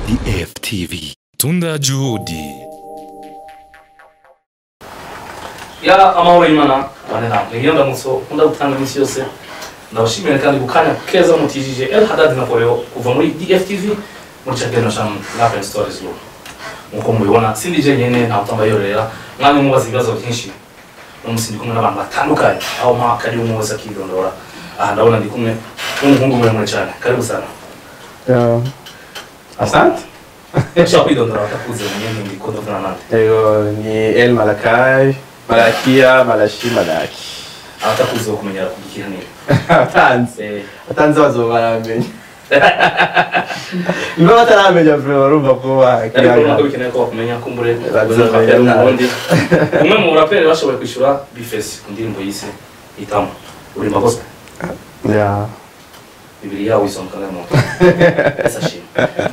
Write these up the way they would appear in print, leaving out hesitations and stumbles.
DF TV. Tunda juhudi. Ya amahoro y'Imana bane namwe. Iyo ndamutso nkunda gutanga iminsi yose, ndabashimira kandi gukanya keza mutijije El Hadad na Poleo kuva muri DFTV muri Champion Sham Love and Stories Law. Nkuko mubibona sindi je nyene nta utambayorera mwanya mubaza ibibazo byinshi. Umunsi ndi kumwe n'abantu batandukanye aho mpaka ari umwe wese akirondora. Aha ndabona ndi kumwe n'umuhungu muremure cyane. Karibu sana. Asante. Ushobora kwidondora batakuze nyene ndi ko ndavuna nande. Ego ni El Malakai, Malakia, Malashi, Malaki. Abatakuze kumenyera kugikira nini. Atanze. Atanze bazobaramenya. Ngo bataramenya bro barumva ko bakira. Ariko ntabwo bikeneye ko bakumenya kumbure ubundi. Umwe mu raperi bashoboye kwishura Bifesi ku ndirimbo yise Itamo. Urimba gospel. Yeah. Bibiliya wisonga mo. Esashima.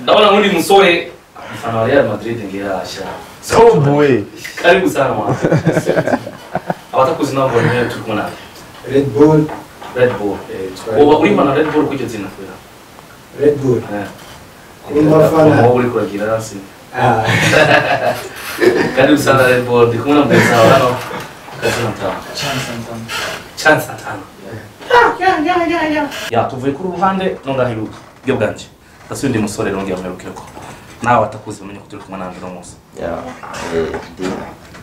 Ndabona undi musore mfana wa Real Madrid ngira asha. So boy. Karibu sana mwana. Abatakuzi nabo ni turi kumwe nawe. Red Bull. Red Bull. Oba uri mana Red Bull kujya zina kwera. Red Bull. Kumafana. Wowe uri kuragira si. Ah. Karibu sana Red Bull. Ndi kumwe na mpenzi wawe hano. Kazina mtawa. Chan Santana. Ya. Ya tuvuye kuri ruhande nonga hiruka. Byo bwanje. Ndasuye ndi musore rongera mwerukireko. Nawe atakuzi umenye ko turi kumwe nanje no munsi. Yeah.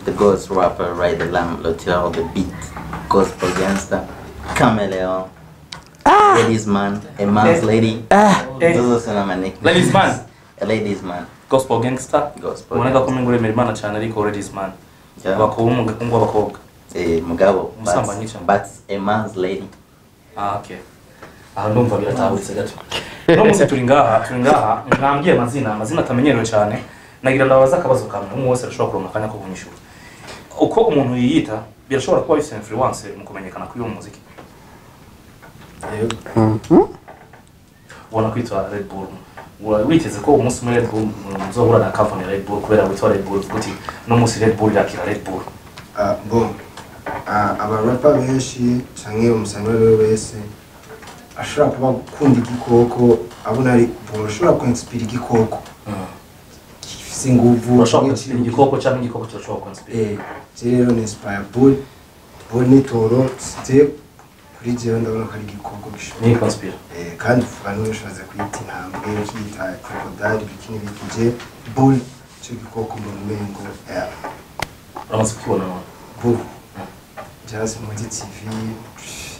The ghost rapper, Ride the Lamb, Lotel, the beat, gospel gangster, chameleon. Ladies man, a man's lady. Those are my nicknames. Ladies man. A ladies man. Gospel gangster. Gospel. Uboneka ko mengure mirmana cyane ariko ladies man. Bakobwa ngo abakobwa. Mugabo. But a man's lady. Ah, okay. Aha ndumva biratahuritse gato. No munsi turi ngaha mwambwiye amazina atamenyerewe cyane. Nagira ndabaza akabazo kamwe umwe wese arashobora kuronka akanya ko kunyishura. Uko umuntu yiyita birashobora kuba bifite influence mu kumenyekana kuri uwo muziki. Ubona kwitwa Red Bull. Witeze ko umunsi umwe Red Bull muzohura na company Red Bull kubera witwa Red Bull uti no munsi Red Bull yakira Red Bull. Bon. Aba rapper benshi canke umusanwa wese ashobora kuba gukunda igikoko abona ari bon ashobora kwinspira igikoko. Gifise inguvu urashobora kwinspira igikoko canke igikoko kirashobora kwinspira. Rero ni inspire bull. Bull ni toro step kuri jewe ndabona ko ari igikoko gishobora ni conspire. Kandi abantu benshi baza kwita intambwe ukita crocodile bikini bikije bull cyo gikoko mbona umengo. Uramaze kukibona none? Bull. Just muri TV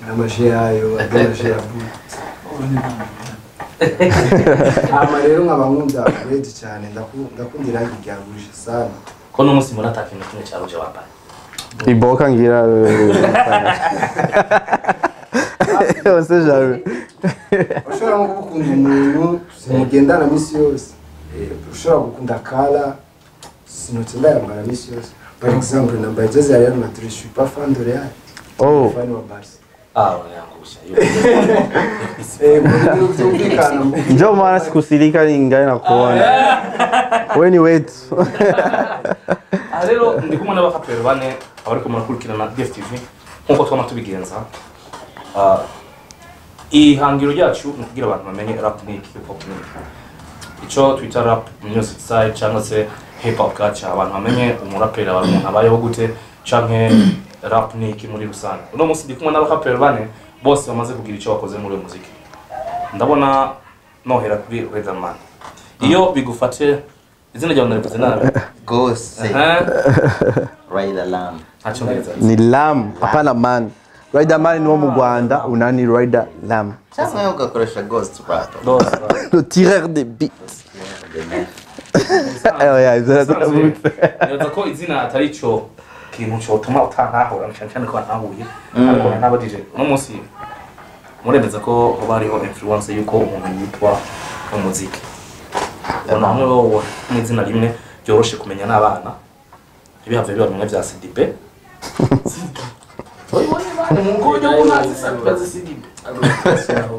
n'amaje yayo amaje ya bull. Ama rero nkaba nkunda red cyane ndakunda irangi rya rouge sana. Ko no munsi mbona atakintu kimwe cya rouge wambaye. Iboka ngira on sait jamais. Ushobora nko gukunda umuntu simugendana misi yose. Ushobora gukunda kala sinotenda yambara misi yose. Par exemple nambaye jezi ya Real Madrid, je suis pas fan de Real. Oh. Fan wa Barca. Ah, unayangusha. Njoo maana sikusirika ingaye na kuona. Wewe ni wetu. Rero ndi kumwe n'abafapero bane abariko murakurikirana DFTV nkuko twama tubigenza. Ihangiro ryacu ni kugira abantu bamenye rap ni hip hop ni ico Twitter rap music side cyangwa se hip hop culture abantu bamenye umuraperi abantu abayeho gute canke rap ni iki muri rusange. Uno munsi ndi kumwe n'abafapero bane bose bamaze kugira ico bakoze muri uyu muziki. Ndabona nohera kuri Riderman. Iyo bigufate izina ryawe narivuze nabi. Ghost. Rider Lamb. Ni Lamb, hapana man. Riderman ni wo mu Rwanda, unani Rider Lamb. Cyangwa ugakoresha ghost rapper. Ghost. Le tireur des beats. Nibaza ko izina atari ico kintu cotuma utantahura cyane cyane ko ntahuye ariko nabo DJ uno munsi muremeza ko hoba hariho influence yuko umuntu yitwa umuziki. Ubona hamwe wowe n'izina rimwe byoroshe kumenya n'abana ntibihave biba bimwe vya CDB.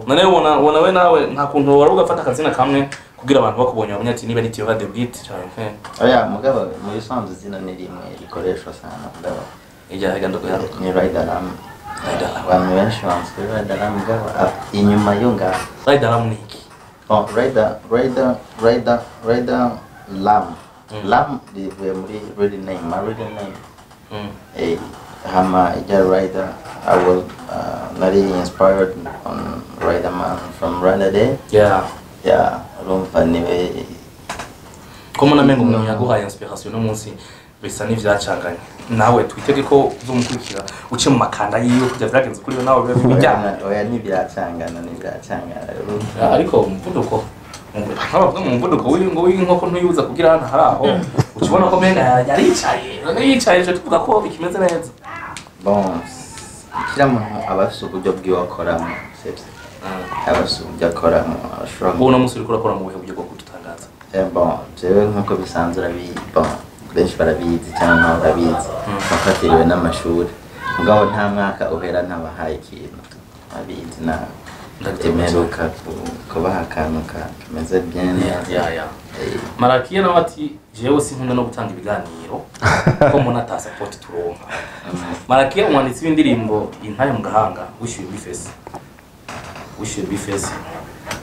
None ubona we nawe nta kuntu wari ugafata akazina kamwe kugira abantu bakubonye bamenye ati niba ni Tio de Beat canke. Oya mugabo mu bisanzwe izina ni rimwe rikoreshwa sana mugabo. Ijya hega ndokuyaruka. Ni Rider Lamb. Abantu benshi banzi Rider Lamb mugabo inyuma yo ngaho. Rider Lamb ni iki? Bon, Rider Lam. Lam rivuye muri real name, my real name. Hama ijya Rider, I was nari inspired on Rider Man from Rider Day. Yeah, urumva niwe. Ko mbona mengo umuntu yaguhaye inspiration no munsi bisa n'ivyacanganye, nawe twitege ko uzomukurikira uce mu makanda yiwe kujya vyagenze kuri we, nawe bibe bijyana? Oya, ntibyacangana, ntibyacangana, urumva. Ariko umuvuduko, nk'abavuga mu muvuduko w'ingo w'inkoko ntuyuza kugira hano hari aho ukibona ko menga yaricaye, none yicaye je tuvuga ko bikimeze neza. Bon, kila muntu aba afise uburyo bwiwe akoramo, sivyo? Aba afise uburyo akoramo, ashobora Ubu uno munsi uriko urakora mu buhe buryo bwo kudutangaza? Bon, jewe nk'uko bisanzwe bon, benshi barabizi cyangwa ntawe barabizi, nafatiriwe n'amashuri, mugabo nta mwaka uhera ntabahaye ikintu, abizi na mperuka kubaha akantu kameze bien neza. Ya. Marakiya nawe ati jewe sinkunda no gutanga ibiganiro ko mbona ata support turonka. Marakiya, umwanditsi w'indirimbo Intare mu Gahanga, wishyuye B-Face, wishyuye B-Face,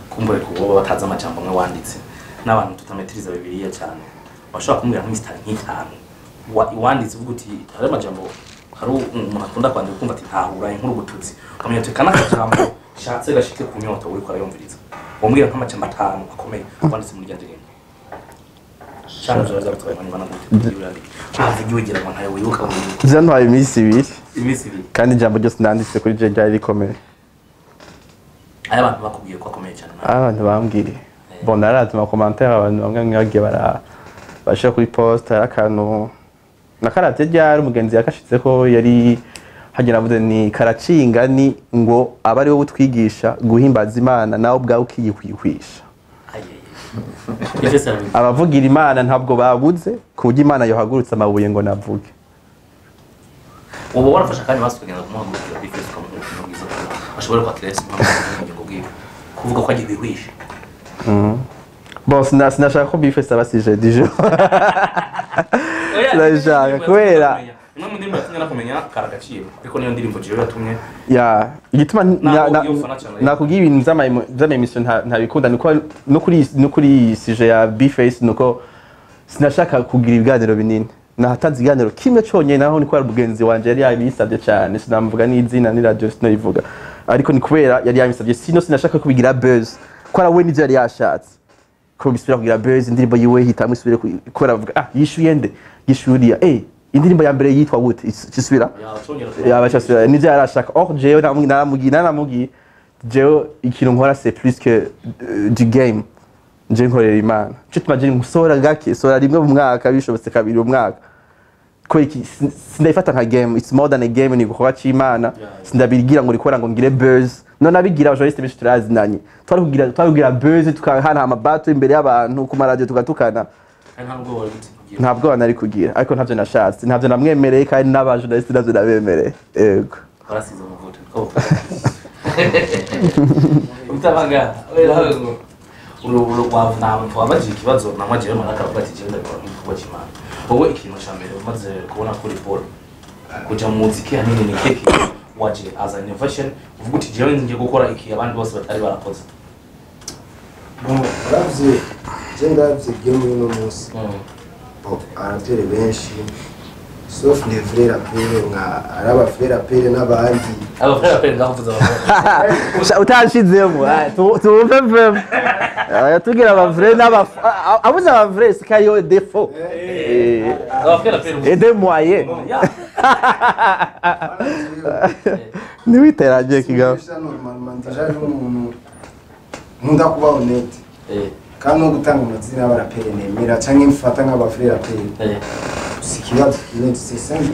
kumbure kubo batazi amajambo amwe wanditse n'abantu tutametiriza Bibiliya cyane, washobora kumbwira nk'imisitari nk'itanu wanditse uvuga uti hari amajambo, hari umuntu akunda kwandika ukumva ati ntahura inkuru gututsi, ukamenya uti kana kajambo shatse gashike ku nyota uriko arayumviriza, wambwira nk'amajambo atanu akomeye wanditse muri rya ndirimbo cyane vyoza byagutwaye umwanya ungana gute kugira uyandike? Uravuga wigira ngo ntayo wibuka ngo wibuka. Byantwaye iminsi 2. Iminsi 2. Kandi ijambo ryose nanditse kuri je ryari rikomeye. Ayo abantu bakubwiye ko akomeye cyane nawe? Abantu bambwiye, bon, narazi ama commentaire, abantu bamwe bamwe bagiye bara bashira kuri post, hari akantu nakaravye ryari umugenzi yakashitseko, yari hagira avuze ni karacinga, ni ngo aba ari wowe utwigisha guhimbaza Imana, nawe ubwawe ukiyikwisha. Ivyo se arabizi. Abavugira Imana ntabwo babuze, ku buryo Imana yohagurutse amabuye ngo navuge. Ubu warafashe akanya basi ukagenda kumuhagurukira kuri Facebook, ukamuha ubutumwa bwiza kugira ashobore kwakira Yesu nk'ubugingo bwiwe, kuvuga ko agiye bihwishe? Bon, sinashaka ko B-Face aba sujet du jour. Sinabishaka, kubera Imwe mu ndirimbo yatumye nakumenya kari agaciro, ariko niyo ndirimbo jewe yatumye ya igituma Ntabwo iyo ufana cyane. Nakubwiye ibintu vy'ama émission ntabikunda, niko no kuri iyi sujet ya B-Face, nuko sinashaka kugira ibiganiro binini, nahatanze ikiganiro kimwe conyene, naho niko mugenzi wanje yari yabisabye cyane, sinamuvuga n'izina, ni radio sinayivuga, ariko ni kubera yari yabisabye, sino sinashaka kubigira buzz, ko ara we nivyo yari yashatse ko bisubira kugira buzz, indirimbo yiwe hitamwe isubire kubera avuga ah yishuye nde, yishuye uriya, indirimbo ya mbere yitwa gute, isubira yacongera. Yabashasira nivyo yarashaka. Or jewe naramubwiye jewe ikintu nkora c'est plus que du game, je nkorera Imana, cyo tuma je nsohora gake, sohora rimwe mu mwaka, bishobotse kabiri mu mwaka, kubera iki? Sindayifata nka game, it's more than a game, ni igikorwa c'Imana. Sindabigira ngo rikora ngo ngire buzz, none abigira abajournaliste benshi turazinanye, twari kugira buzz, tukahana amabato imbere y'abantu ku maradiyo tugatukana. Kandi nta nubwo wari kugira. Ntabwo nari kugira, ariko ntabyo nashatse, ntabyo namwemereye, kandi n'abajournaliste ntabyo nabemereye, yego. Warasize amavuta niko bavuga. Utabanga ngo uru wabajije ikibazo namwe jewe Maraka aravuga ati jewe ndabikora nk'igikorwa cy'Imana. Wowe ikintu ca mbere umaze kubona kuri Paul kuja mu muziki hanini ni kihe kintu waje as an innovation uvuga uti jewe ngiye gukora iki abandi bose batari barakoze? Bon, uravye, je ndavye game uno munsi, bon, abaraperi benshi, sauf les vrais rappeurs, nka ari aba vrais rappeurs n'abandi. Aba vrais rappeurs, ngaho uvuze aba vrais. Utashizemo tumve vema yatubwira aba vrais n'aba abuze aba vrais c'est kariyo défaut. Aba vrais rappeurs Et des moyens. Ya. Ntiwiteranye kigabo. Normalement déjà ari umuntu nkunda kuba honnête kandi no gutanga amazina y'abaraperi nemera canke mfata nk'aba vrais rappeurs si ikibazo kinini, c'est simple,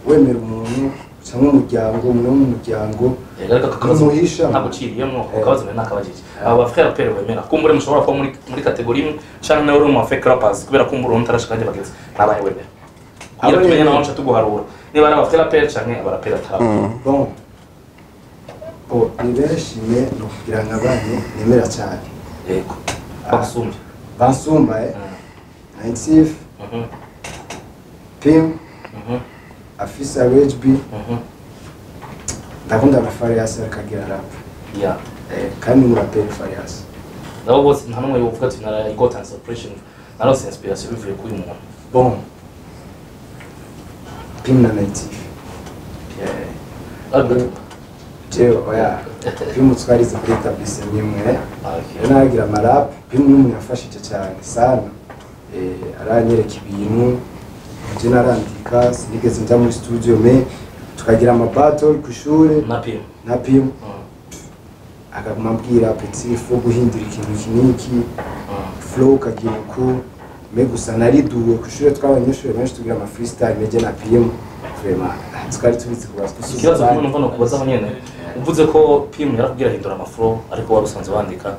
wemera umuntu canke umuryango, umuntu wo mu muryango Ariko ako kabazo Numuhisha. Ntabwo uciriyemo, ako kabazo nari nakabajije. Aba vrais rappeurs wemera kumbure mushobora kuba muri catégorie imwe canke nawe uri mu fake rappers, kubera kumbura umuntu utarashika hajya bageze, nabaye wemera kugira Abo tumenye wemera. naho nca tuguharura niba ari aba vrais rappeurs canke abaraperi atari abo. Bon, ni benshi, me ni ukugira nka bane nemera cyane. Yego, bagusumbye. Bansumba, Native, Pim, Afisa Rage B. Ndakunda na Farias, ariko agira rap. Kandi ni umuraperi Farias. Ndabo bose nta n'umwe yovuga ati nara got inspiration, narose inspiration bivuye kuri uyu muntu. Bon, Pim na Native. Ariko Jewe oya, Pim twarize kuri établissement imwe. Okay. Rero nagira ama rap, Pim n'umuntu yafashije cyane sana. Aranyereka ibintu, je narandika, sinigeze nja muri studio, mais tukagira ama battle ku ishure. Na Pim? Na Pim. Akaguma ambwira: "Petit, faut guhindura ikintu iki n'iki, flow ukagira uku." Mais gusa nariduwe ku ishure, tw'abanyeshuri benshi tugira ama freestyle, mais je na Pim vraiment twari tubizi kuba Ikibazo kimwe numva nokubazaho nyene, uvuze ko Pim yarakubwira hindura ama flow, ariko wari usanzwe wandika,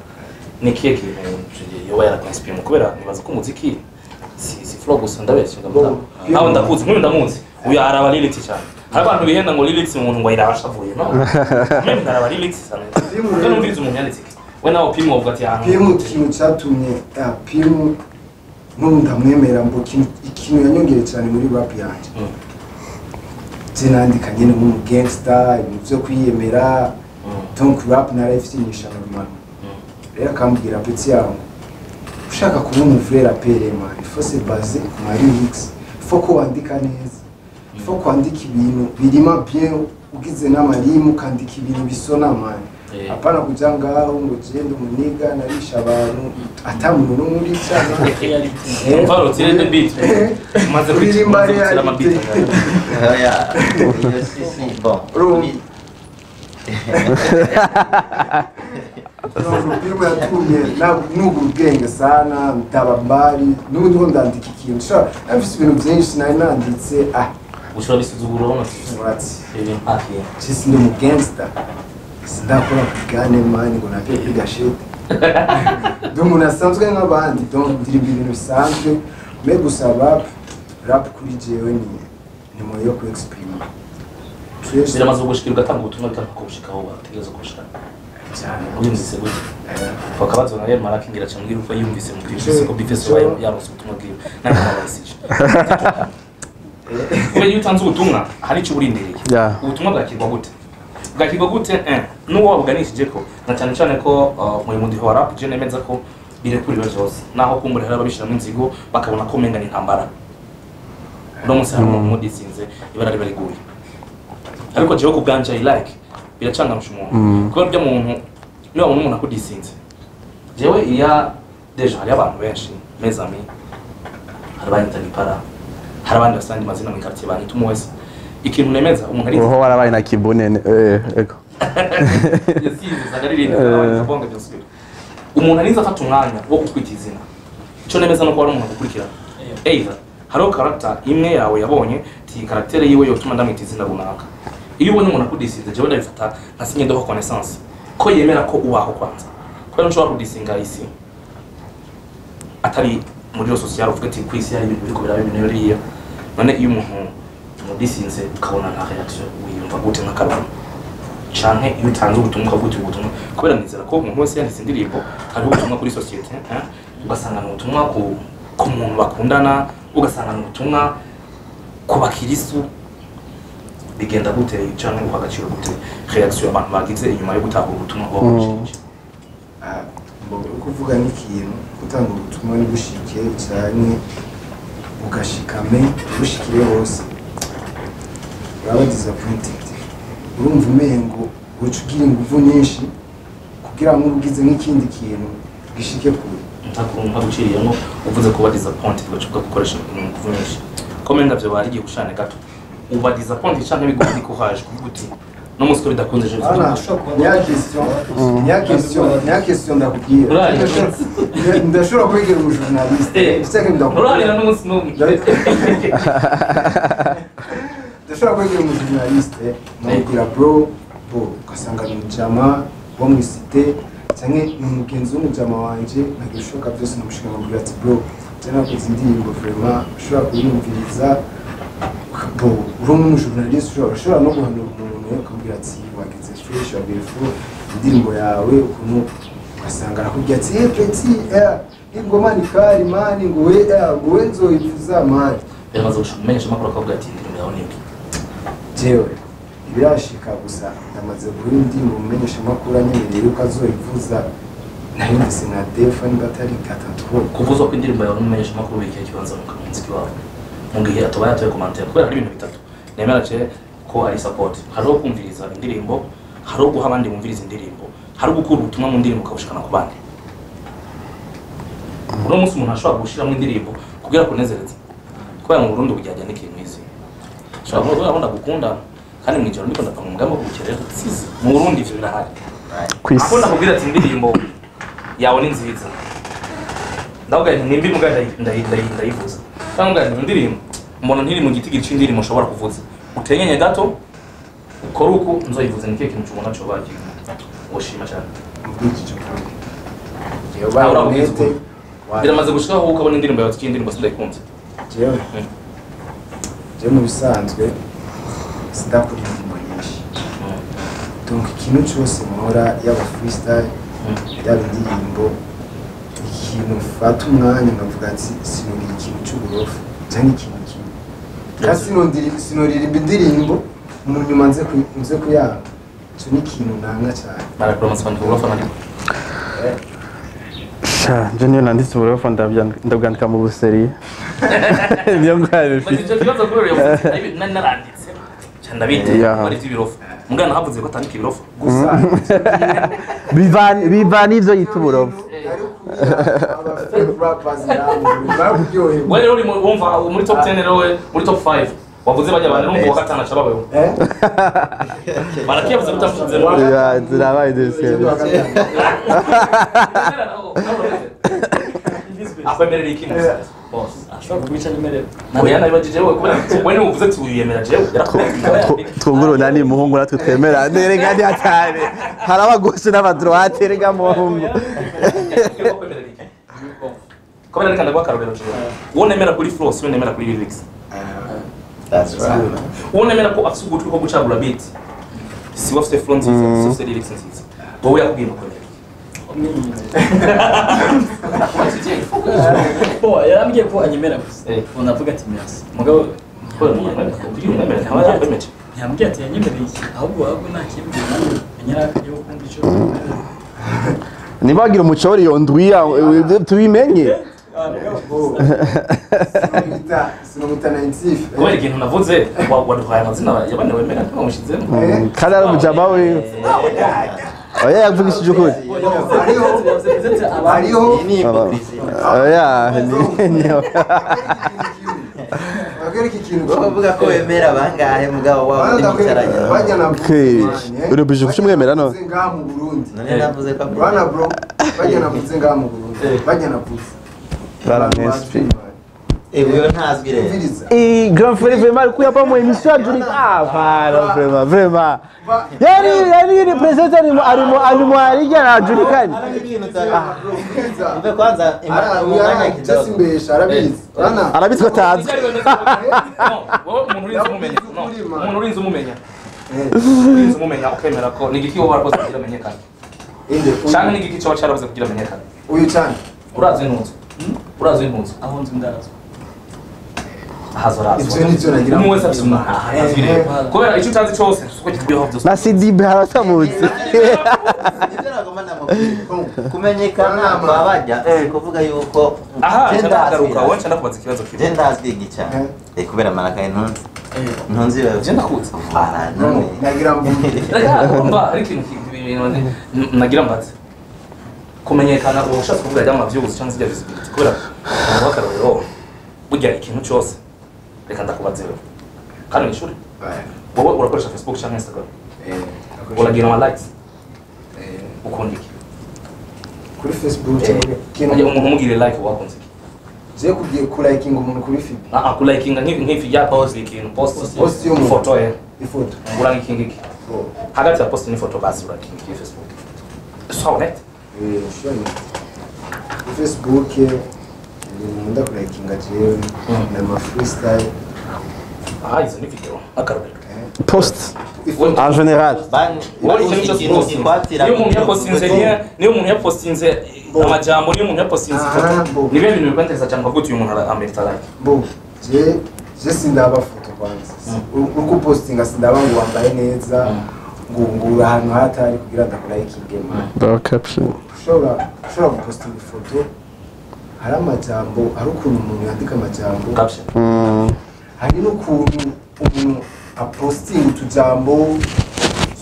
ni ikihe kintu yoba yarakwinspire? Kubera nibaza ko umuziki si flow gusa, ndabeshya? Ndamuta nawe ndakuzi, nk'uyu ndamuzi, uyu araba lyrics cyane. Hari abantu bihenda ngo lyrics umuntu ngo ayirabashavuye, no meme ndaraba lyrics cyane. Ubwo numviriza umuntu yanditse iki, we nawe Pim wovuga ati ahantu Pim, ikintu cyatumye Pim n'ubu ndamwemera, ngo ikintu yanyongereye cyane muri rap yanjye, je nandika nyine nk'umu gangster, ibintu byo kwiyemera. Donc rap narayifitinyisha normal. Rero akambwira: "Petit yangu, ushaka kuba umu vrai rappeur, man, il faut se baser ku ma lyrics, il faut ko wandika neza, il faut kwandika ibintu birima bien, ugize n'ama rimes, ukandika ibintu bisona, man." Hapana kuja ngaho ngo jende umuniga narisha abantu, ata muntu n'umwe urica. Umva rotire the beat umaze Uririmba kwitira ama beat. reality. Oya, iyo si bon. Filime yatumye nugura ubwenge sana, ndaba mbari n'ubu ndiho ndandika ikintu. Sha, mfise ibintu byinshi nari nanditse, ah. Ushobora bisuzugura ubona Ati ibi nta kintu. Sisi ndi umu gangster, sindakora kugane man ngo nave kuri gashete, ndi umuntu asanzwe nk'abandi, donc ndirimba ibintu bisanzwe. Mais gusa rap, rap kuri jewe ni moyen yo ku exprima. Twese Biramaze gushikira ugatanga ubutumwa bikanga kubushikaho bategereza kubushika? Cyane. Ubyumvise gute? Akabazo na rero marakingira cyangwa uko yumvise mu kwishise ko Bifeso yaronse ubutumwa bwiwe nari nabarisije. Kubera iyo utanze ubutumwa hari icyo uburindiriye. Ubutumwa bwakirwa gute? Bwakirwa gute n'uwo wabuganishije ko na cyane cyane ko mu mudiho wa rap, je nemeza ko birekuriwe vyose, naho kumbura hari ababishiramo inzigo bakabona ko umenga ni intambara. Uno munsi hari umuntu mudisinze ibara riba riguye, ariko jewe ku bwanje I like biracangamusha umuntu, kubera urya muntu niba wabona umuntu akudisinze, jewe iya déjà hariyo abantu benshi, mes amis, hari abanyita Gipara, hari abandi bafite andi mazina mu quartier banyita umwe wese. Ikintu nemeza, umuntu ari Uho warabaye na kibunene, ego. Yasize usanga aririmba abandi bonga byose. Umuntu arinze afata umwanya wo kukwita izina, icyo nemeza nuko wari umuntu agukurikirana, either hariho character imwe yawe yabonye ti caractère yiwe yotuma ndamwita izina runaka. Iyo ubonye umuntu akudisize, jewe ndabifata nka signe de reconnaissance ko yemera ko ubaho kwanza, kubera nshobora kudisinga isi atari muri social, uvuga ati ku isi hari ibintu biriko biraba, ibintu biriya. None iyo umuntu umudisinze ukabona nta reaction, wiyumva gute nk'akarorero? Canke iyo utanze ubutumwa ukavuga uti ubutumwa, kubera nizera ko umuntu wese yanditse indirimbo hariho ubutumwa kuri société, eh? Ugasanga ni ubutumwa ku muntu bakundana, ugasanga ni ubutumwa ku bakirisu, bigenda gute? Canke uha agaciro gute reaction abantu bagize inyuma yo gutahura ubutumwa buba bushikije? Ah, uri kuvuga n'ikintu, gutanga ubutumwa ntibushike cyane, ugashikame bushikire hose, uraba disappointed, urumva umengo uca ugira inguvu nyinshi kugira ngo ugize nk'ikindi kintu gishike kure. Ntaguciriyemo, uvuze kuba disappointed, ugaca gukoresha inguvu nyinshi, ko menga vyo bari igiye gushana gato, uba disappointed canke biguha courage kuvuga uti no munsi ko bidakunze ejo Ana, niya question ndakubwira. Urarira. Ndashobora kwegera umu journaliste. Ndashaka ndakubwira. Urarira n'umunsi n'umwe. Ndashobora kwegera umu journaliste nkamubwira: "Bro, bo," ugasanga ni umujama wo mu cité cyangwa ni umugenzi w'umujama wanje, nkagira ibishoboka byose namushika nkamubwira ati: "Bro, je nakoze indirimbo, vraiment ushobora kuyumviriza." Bo uri umu journaliste, ushobora no guhanura umuntu ukamubwira ati: "Wagize fresh, wagiye fu indirimbo yawe ukuntu," ugasanga arakubwira ati: "Eh petit, eh ingoma ni kari man, ngo we ngo we nzoyivuza man." Biramaze gushika amakuru akavuga ati indirimbo yawe ni mbi? Jewe ibirashika gusa, ndamaze guha indirimbo umumenyeshamakuru anyemereye yuko azoyivuza. Nayumvise nka defa niba atari gatatu. Kuvuzwa ko indirimbo yawe n'umumenyesha makuru w'ikihe kibanza mu muziki wawe mu gihe atoba yatoye commentaire, kubera hari ibintu bitatu nemera ce ko ari support: hariho kumviriza indirimbo, hariho guha abandi bumviriza indirimbo, hariho gukura ubutumwa mu ndirimbo ukabushikana ku bandi. Uno munsi umuntu ashobora gushiramo indirimbo kugira kunezereza, kubera mu Burundi bujyajya n'ikintu izi ashobora kuvuga ngo ndagukunda kandi mw'ijoro ndiko ndapfa mu mugambi wo kugukerera sizi. Mu Burundi ivyo birahari. Kwisi. Aho ndakubwira ati indirimbo yawe ni nziza, ndavuga nti nimba imbwa ndayivuza, cyangwa nti indirimbo mbona ntiri mu giti gica indirimbo ushobora kuvuza, utenyenye gato ukore uku nzoyivuze. Ni kihe kintu ubona coba woshima cyane? Mbwikije ukuri, jewe Nawe urabwiza umwete ukuri. Biramaze gushikaho ukabona indirimbo yawe, indirimbo sindayikunze? Jewe jewe mu bisanzwe sindakora indirimbo nyinshi, donc ikintu cyose nkora, yaba freestyle, yaba indirimbo, ikintu mfata umwanya nkavuga ati sinuriye ikintu cy'uburofu cyangwa ikintu kimwe, kandi sinoririmba indirimbo mu nyuma nze kuyanga. Icyo ni ikintu nanga cyane. Barakuramutse bandika uburofa ariko. Sha, je niyo nanditse uburofa ndabwandika mu buseri, niyo ngwara Bazi mfite. icyo kibazo kuri uyu munsi nari naranditse cyane ndabite Yeah. ari iby'ibirofa, mugana havuze ko atandika ibirofa. Gusa Bivana ivyo yita uburofa. ari aba fake rappers nabo bararyohewe. We rero uri wumva muri top 10 rero, we muri top 5 wavuze bajya abantu urumva uwa gatanu acabaweho barakiyavuze butamushize mu Yeah, zirabaye dosiye. Akwemerera iki musa boss? Ashobora kubica nyemerera. Oya, nabibajije wowe kubera we niwe uvuze ati wiyemera, jewe yarakubwiye. Twunguru nani muhungu, natwe twemera nerega ndi hatari, hari abagoshe n'abadroite rega muhungu. Kubera reka ndaguha akarorero: jewe uwo nemera kuri flow siwe nemera kuri lyrics. That's right. Uwo nemera ko afise ugutwi ko gucagura beat siwe afise flow nziza, siwe afise lyrics nziza. Wowe yakubwiye ngo kwemera iki? Bo yarambwiye ko anyemera gusa. Eh. Ubu navuga ati merci mugabo. Kubera umuntu kugira umwemere ntaba yakwemeje. Ntiyambwiye ati yanyemereye iki, ahubwo ntakimbwiye nanjye menyera yo kumva icyo. Nibagira umucori yondwiya tubimenye. Sinomwita nainsife. Kubera ikintu navuze waduhaye amazina ya bane wemera ntibamushyizemo. Kandi ari umujama wiwe, oya yavugishije ukuri. Hariho Iyi ni hypocrisie. Oya ni bakwereka ikintu. Wowe uvuga ko wemera bangahe mugabo waba undi mwicaranye? Bajya navuze. Okay. Urubije kucimwemera no? Ngaha mu Burundi. None navuze ko Bana bro, bajya navuze ngaha mu Burundi. Bajya navuze. Baramwespi. Eh, wewe ntazwi rero. Umviriza. Et grand frère, vraiment, le coup, il n'y a pas mon émission à Julie. Ah, voilà, vraiment, vraiment. Yani, representa ari ari Julie kani. Umve kwanza mu mwanya kidogo. Simbesha arabizi. Bana. Arabitwa atazi. Wowe umuntu urinze umumenya, no, umuntu urinze umumenya, urinze umumenya ukemera ko ni igiki wowe warakoze kugira amenyekane? Inde. Canke ni igiki coba carabuze kugira amenyekane? Uyu cyane. Urazi intuzo, urazi intuzo. Aho nzi ndarazwa. Ahazo arazwa. Ivyo nivyo nagira. Umwe wese afise umuntu azwi rero, kubera icyo utazi cose siko kikwiyeho byose. Na CD haratamutse. Nibyo nagomba ndamubwira. Kumenyekana kwa bajya si kuvuga yuko Aha je nca ndagaruka, ndazwi. wowe nca ndakubaza ikibazo kimwe. Je ndazwi gica. Eh, kubera marakaye ntunzi. Ntunzi wewe. Je ndakuzi. Voilà, none. Nagira mvuge. Reka, urumva hari ikintu nagira mbaze: kumenyekana uba ushatse kuvuga ajya mu mavyuzi cyangwa zijya visibility? Kubera umuntu w'akarorero burya ikintu cyose, reka ndakubaze wewe kandi mw'ishuri, wowe urakoresha Facebook cyangwa Instagram? Uragira ama likes? Ukunda iki? Kuri Facebook. Hajya umuntu umugirire like, wakunze iki? Je kugiye kurayikinga umuntu kuri FB? Ah ah, kulayikinga nk'ifi ya post, ikintu post. Post y'umuntu. Ifoto ye. Ifoto. Urayikinga iki? Oh. Hagati ya post n'ifoto basi urayikinga iki Facebook? Sois honnête. Eh, sure. Kuri Facebook ibintu nkunda kurayikinga jewe ni ama freestyle. Aha izo ni video akarorero. Post en général. Bani Wowe ikintu cyose ikintu upostinze. kikwatira. Niyo umuntu yapostinze lien, niyo umuntu yapostinze amajambo, niyo umuntu yapostinze Ah, ifoto, bo. ni bihe bintu bikwanteresa cyane ukavuga uti uyu muntu amerita like? Bo je sindaba foto kwanza uko postinga, sindaba ngo wambaye neza, ngo uri ahantu hatari kugira ndakurayikinge man. The caption. Ushobora gupostinga ifoto, hari amajambo, hari ukuntu umuntu yandika amajambo, Caption. Hari n'ukuntu umuntu apostinga utujambo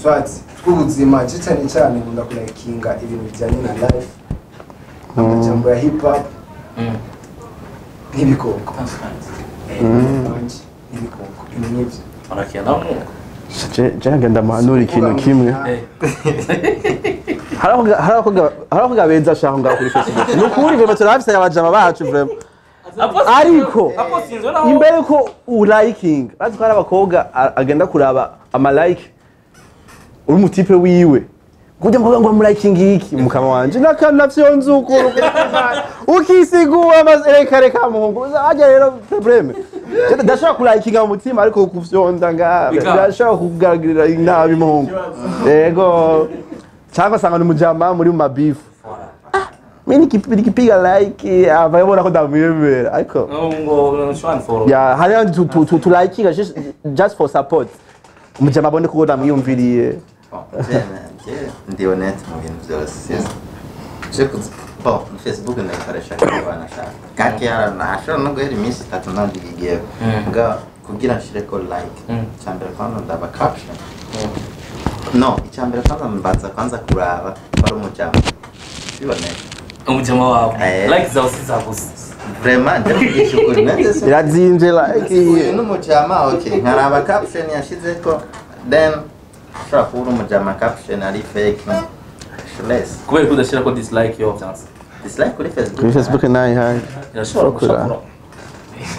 swat tw'ubuzima. Je cyane cyane nkunda kurakinga ibintu bijyanye na life, amajambo ya hip hop n'ibikoko. N'ibikoko, ibintu nk'ibyo. Anakia nawe nuko. Je ngenda muhanura ikintu kimwe. Hari abakobwa beza ashaka ngaho kuri Facebook, ni ukuri vraiment turabafise abajama bacu vraiment, ariko apostinzwe naho imbere ko urayikinga, urazi ko hari abakobwa agenda kuraba ama like uri umutipe wiwe, kujya mukobwa ngo amurayikinga iki mukama wanje navyo nzi ukuntu ukisigura maze reka reka muhungu ajya rero problème. Je ndashobora kurayikinga mu mutima, ariko kufyonda nga Bikanga. birashobora kugaragirira nabi muhungu, yego, cyangwa asanga ni umujama muri mu mabifu. Mi nikipiga like ava yabona ko ndamwemera, ariko ngo nshwan follow. Ya, hari abandi tu likinga just for support, umujama abone ko ndamwiyumviriye. Bon, je ndi honnête mu bintu byose. Je bon, Facebook ndayikoresha kuba nashaka. Kaki nashobora no guhera iminsi 3 ntagiye. Mbwa kugira nshireko like. Icyambere kwanza ndaba caption. No, icyambere kwanza mbanza kwanza kuraba ko ari umujama. Biboneye. Umujama wawe Eh. like zawe sizagusa. Vraiment, ndavugisha ukuri. Nanjye Irazimvye like. Uyu ni umujama, okay. Nkaraba caption yashizeko, then ushobora kuba uri umujama caption ari fake. Less. Kubera ko udashyira ko dislike yo byanze. Dislike kuri Facebook. Kuri Facebook nayi hayi. Irashobora Shokora. gushakura.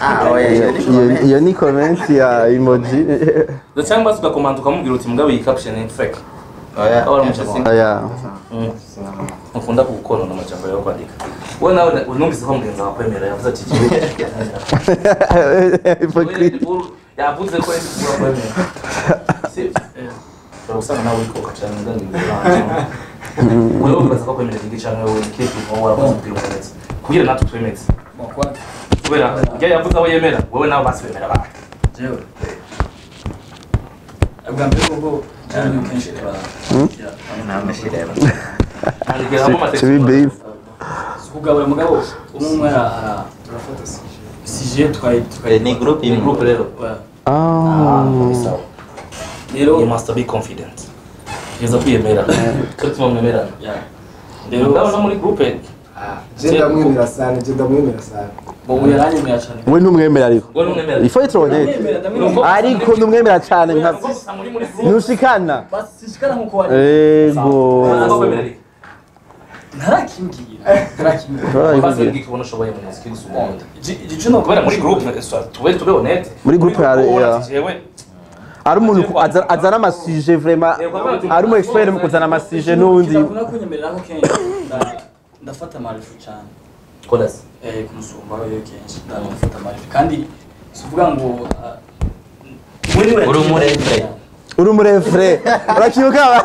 Ah, oya, iyo ni comment. Iyo ni comment ya emoji. Cyangwa se ugakomanda ukamubwira uti mugabo iyi caption ni fake. Oya, Aba ari umujama. Aya. Ukunda gukorana amajambo yo kwandika wowe nawe numvise ko mugenzi wawe akwemera, yavuze ati Hypocrite. Yavuze ko Red Bull akwemera, sibyo? Ushobora gusanga nawe wikoka cyane ndani wewe ubaza ko akwemera iki cyangwa wowe kihe kintu wowe warakoze kugira umwemeze, kugira natwe twemeze? Bon, kwa Kubera ibyo yavuze abo yemera, wowe nawe basi wemera abantu. Jewe ubwa mbere ubwo jewe kenshi tura Ntamushiremo. Andikiramo amategeko. Chibi beef. Si ukugabura mugabo umwe umwe ara Turafata sujet. Sujet twayi twayi. Ni group Ni imwe. group rero. Ouais. Ah. Sawa. Rero You must be confident. Yeza kwiyemera cyo tuma mwemerana. Yeah. Rero Rero no muri groupe. Je ndamwemera sana, je ndamwemera sana. Bon, yaranyemera cyane. We ntumwemera ariko. Wowe ntumwemera. Il faut être honnête. Ndamwemera, ndamwemera. Ariko ntumwemera cyane nka Nuko gusa muri groupe. ntushikana. Basi sinshikana nkuko wari. Ego. Ntabwo kwemera ariko. Ntarakimbwira, ntarakimbwira. Basi ngikubona ushoboye mu muziki gusumba uwundi. Ico no Kubera muri groupe tube honnête. Muri groupe ubona ya- ati jewe Ari umuntu azana amasuje vraiment, ari umu expert mu kuzana amasuje n'undi. Kizakunda kunyemerera ko kenshi ndafata amarefu cyane. Kolas. Kumusumba wewe kenshi ndafata amarefu, kandi si ukuvuga ngo Uri umurefure. Uri umurefure, urakibuka?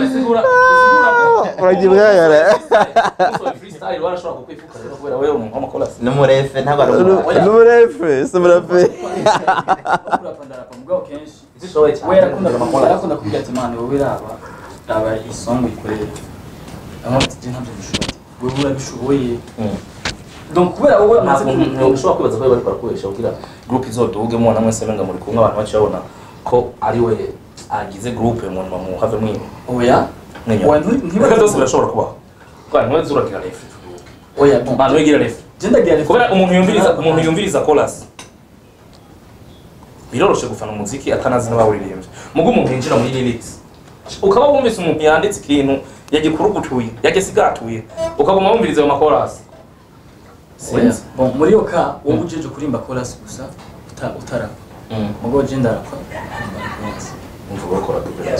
Bisigura ko Urakibuka yara. Freestyle warashobora kukwifuka rero kubera wewe umuntu w'amakolas. Ni umurefe, ntabwo ari umurefure. Ni umurefure, si umurefure. Kurapa ndarapa, mugabo kenshi Zishoboye cyane. we yarakunda kumbwira ati: "Mwana, wowe raba iyi song uyikorere." Aho ati: "Je ntabyo bishoboye, wewe urabishoboye." Donc kubera wowe amaze Ntabwo ushobora kwibaza ko bari barakoresha kugira groupe izoduge mubona mwese menga muri kumwe, abantu baciye babona ko ari we agize groupe mu nyuma muhave mwimwe. Oya. Mwinyuma. Oya, Reka byose birashobora kubaho kubera ntiwe zuragira refe. Oya, bon. Bantu wigira refe. Je ndagira refe. Kubera umuntu yumviriza chorus biroroshe gufana umuziki atanazi n'abawuririmbye, mugo umuntu yinjira muri lyrics ukaba wumvise umuntu yanditse ikintu yagikurugutuye yagisigatuye, ukaguma wumviriza ayo makorasi. Oya. Sinzi. Bon, muri iyo ka wowe ujeje kurimba chorus gusa utarapa, mugabo je ndarapa, nkarimba chorus. Umva bakora double. Yeah.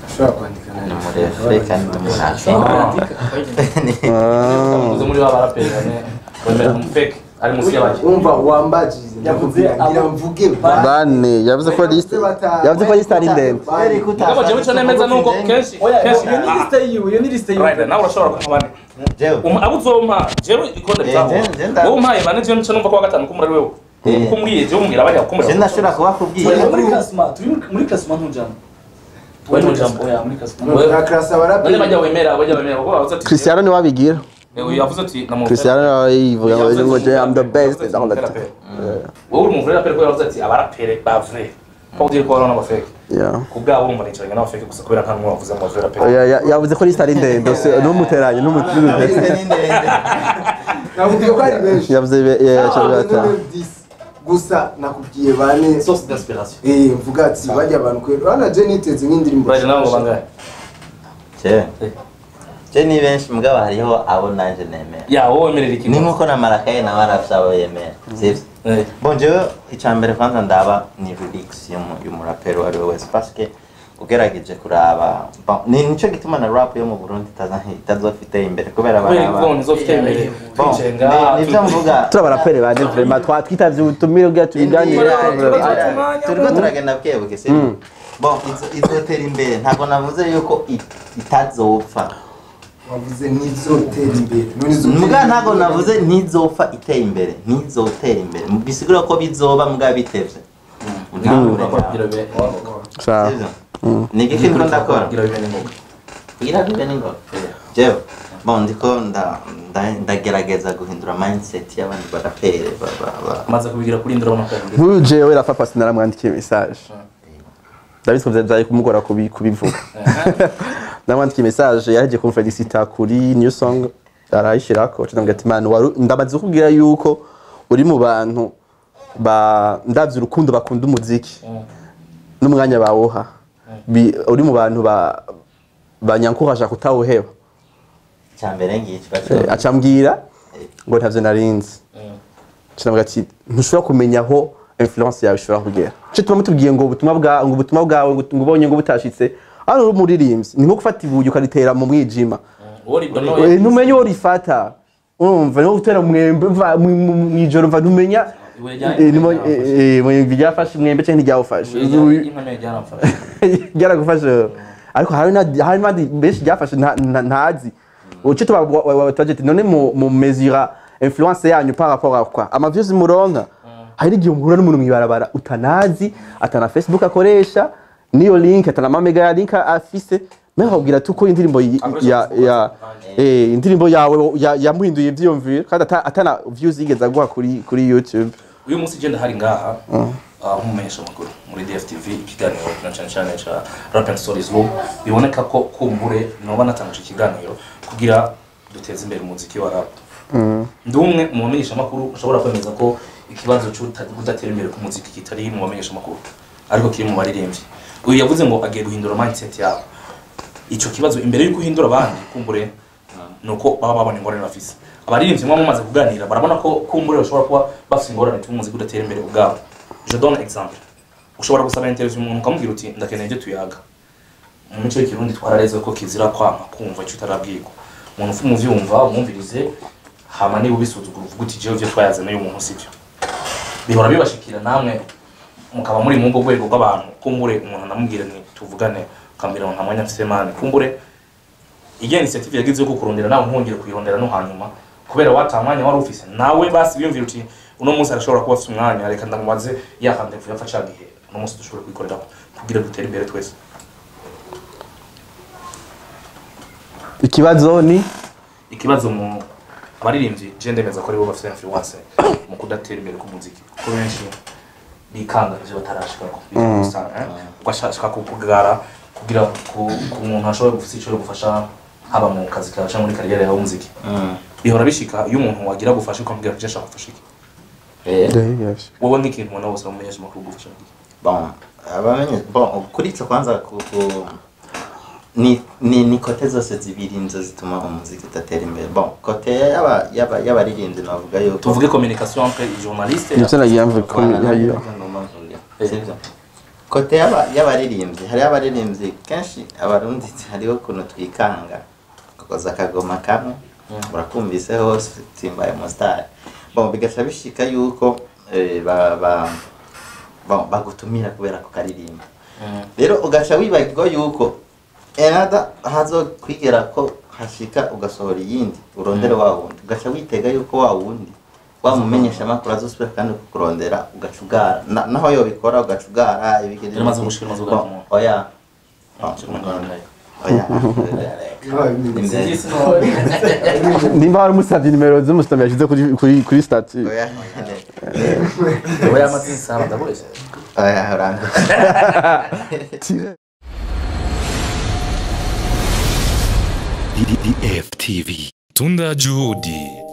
Ashobora kwandika Ni umurefure kandi ni umurefure. Kwandika, kwandika. Uze muri ba baraperi bane wemera umufeke ari munsi y'abakiriya. Umva, wambajije ndakubwira ngira mvuge Bane yavuze ko liste, yavuze ko liste ari ndende. Mugabo jewe ico nemeza nuko kenshi Oya, kenshi iyo ni liste yiwe, iyo ni liste yiwe. Right, nawe urashobora kumpa bane. Jewe. Abo uzompa jewe ikonda bitaho. Nda- Wowe umpaye bane, jewe nico numva ko wa gatanu kumura ari wewe. Eh. Kuko umbwiye jewe umbwira bariya kumura. Je ndashobora kubakubwira. Oya, muri classement turi muri classement ntujana. Wewe muri jambo. Oya, muri classement. Na classe abaraperi. None bajya wemera, bajya wemera kuko bavuze ati Cristiano niwe abigira. Yavuze ati na Cristiano niwe yivuga ngo ngo I'm the best dans le Wowe uri umuvure raperi kubera yavuze ati abaraperi ba vrai. Pour dire ko ari fake. Yeah. Kubwabo urumva nicaranye n'abafake gusa kubera nta n'umwe wavuze ngo vrai raperi. Oya, yavuze ko liste ari ndende, ntumuteranye, ntumuteranye. Nakubwiye ko ari benshi. Yavuze Cyangwa gusa nakubwiye bane Source d'inspiration. Mvuga ati bajya abantu kwera. Urabona je niteze nk'indirimbo. Baje nabo bangahe? Je ni benshi mugabo hariho abo nanje nemera. Ya wowe wemerera iki? Ni nkuko na Marakaye nawe arafise abo yemera. Sivyo? Bon, jewe icambere kwanza ndaba ni lyrics y'umuraperi uwo ari we wese parce que ugerageje kuraba bon, ni nico gituma na rap yo mu Burundi itazofite imbere kubera Kubera baraba ko ntizofite imbere. Bon, Twicenga. nivyo mvuga. Turi abaraperi bane vraiment twitavye ubutumire bwa tubiganire. Turiko turagenda bukebuke sivyo? Bon, izotera imbere ntabwo navuze yuko itazopfa. Wavuze ntizotera imbere. None izotera Muga imbere. ntabwo navuze ntizopfa iteye imbere, ntizotera imbere. Bisigura ko bizoba muga bitevye. Kugira bibe Sawa. Sivyo? Ni igiki ndiko ndakora? Kugira bibe n'ingoga. Kugira bibe n'ingoga. Jewe, bon ndiko ndagerageza guhindura mindset y'abandi barapere ba Maze kubigira kuri ndabona ko Nk'uyu jewe Rafa Pasi naramwandikiye message. Ndabizi ko vyari kumugora kubivuga. Naramwandikiye message yahejeje kumfelicita kuri new song arayishirako ndamubwira ati man ndamaze kukubwira yuko uri mu bantu ba ndavye urukundo bakunda umuziki n'umwanya bawuha. Uri mu bantu ba banyankuhaje kutawuheba. Cyambere ngiki Acambwira ngo ntavyo narinzi. Cyambwira ati ntushobora kumenya aho influence yawe ishobora kugera. Cyo tuba mutubwiye ngo ubutumwa bwa ngo ubutumwa bwawe ngo ubonye ngo butashitse ari uri umuririmbyi ni nko gufata ibuye ukaritera mu mwijima. Ntumenye uwo rifata. Urumva ni nko gutera umwembe mwijoro mva ntumenya mwembe ryafashe umwembe cyangwa ntiryawufashe. Ryaragufashe. Ariko hari n'abandi benshi ryafashe ntazi. Uce tuba none mu mesura influence yanyu par rapport à quoi? Ama views muronka. Hari igihe muhura n'umuntu mwibarabara utanazi, atana Facebook akoresha, niyo link atana mamega ya link afise. Mais akubwira tuko indirimbo ya indirimbo yawe yamuhinduye ivyiyumviro kandi atana views yigeze aguha kuri YouTube. Uyu munsi je ndahari ngaha nk'umumenyesha makuru muri DFTV ikiganiro na cyane cyane ca Rap and Stories Room biboneka ko kumbure noba natanguje ikiganiro kugira duteze imbere umuziki wa rap. Ndi umwe mu bamenyesha makuru ushobora kwemeza ko ikibazo cyo kudatera imbere ku muziki kitari mu bamenyesha makuru ariko kiri mu baririmbyi. Uyu yavuze ngo agiye guhindura mindset yabo. Ico kibazo imbere yuko uhindura abandi kumbure nuko baba babona ingorane bafise. Abaririmbyi mwa mumaze kuganira barabona ko kumbure bashobora kuba bafise ingorane tu muziki udatera imbere ubwabo. Je donne exemple. Ushobora gusaba interview umuntu ukamubwira uti ndakeneye ibyo tuyaga. Mu mico y'ikirundi twarareze ko kizira kwanka kumva icyo utarabwirwa. Umuntu ufu muvyumva umwumvirize hama niba ubisuzugura uvuga uti jewe ivyo twayaze n'uyu muntu sivyo. Bihora bibashikira namwe mukaba muri mu rwego rw'abantu kumbure umuntu anamubwira nti tuvugane ukambwira ngo nta mwanya mfise mani kumbure iyo initiative yagize yo kukurondera nawe ntongere kuyirondera no hanyuma kubera wata mwanya wari ufise nawe basi biyumvira uti uno munsi arashobora kuba afise umwanya reka ndamubaze ya rendez-vous yapfa ca gihe uno munsi dushobora kuyikorera kugira dutere imbere twese. Ikibazo ni ikibazo mu abaririmbyi je ndemeza ko aribo bafise influence mu kudatera imbere ku muziki kuko benshi bikanga ivyo batarashikako bikanga ugashaka kukugara kugira ku muntu ashobora gufisa ico gufasha haba mu kazi kawe cyangwa muri kariyeri yawe y'umuziki. Bihora bishika iyo umuntu wagira gufasha ukamubwira ko ashaka gufasha iki. Wowe nk'ikintu ubona wose umumenyesha amakuru gufasha iki. Bon, abamenye bon kuri ico kwanza ku ni kote zose zibiri nizo zituma umuziki udatera imbere. Bon, kote y'abaririmbyi navuga yuko tuvuge communication entre journaliste nivyo nagiye mvuga ko kote y'abaririmbyi hari abaririmbyi kenshi abarundi hariho ukuntu twikanga kukoza akagoma kamwe urakumvise hose timbaye umustar. Bon, bigaca bishika yuko bon bagutumira kubera ko karirimba. Rero ugaca wibagirwa yuko enada hazo kwigera ko hashika ugasohora iyindi urondera wa wundi ugaca witega yuko wa wundi wamumenyesha amakuru azosubira kandi kukurondera ugacugara naho yo bikora ugacugara ibigere bimaze gushira maze ugara. Oya Oya. Nimba hari umusavye nimero z'umusitami yashize kuri statut. Oya. Oya amazi saba ndakoresha. Oya uranga. DFTV. Tunda Juhudi.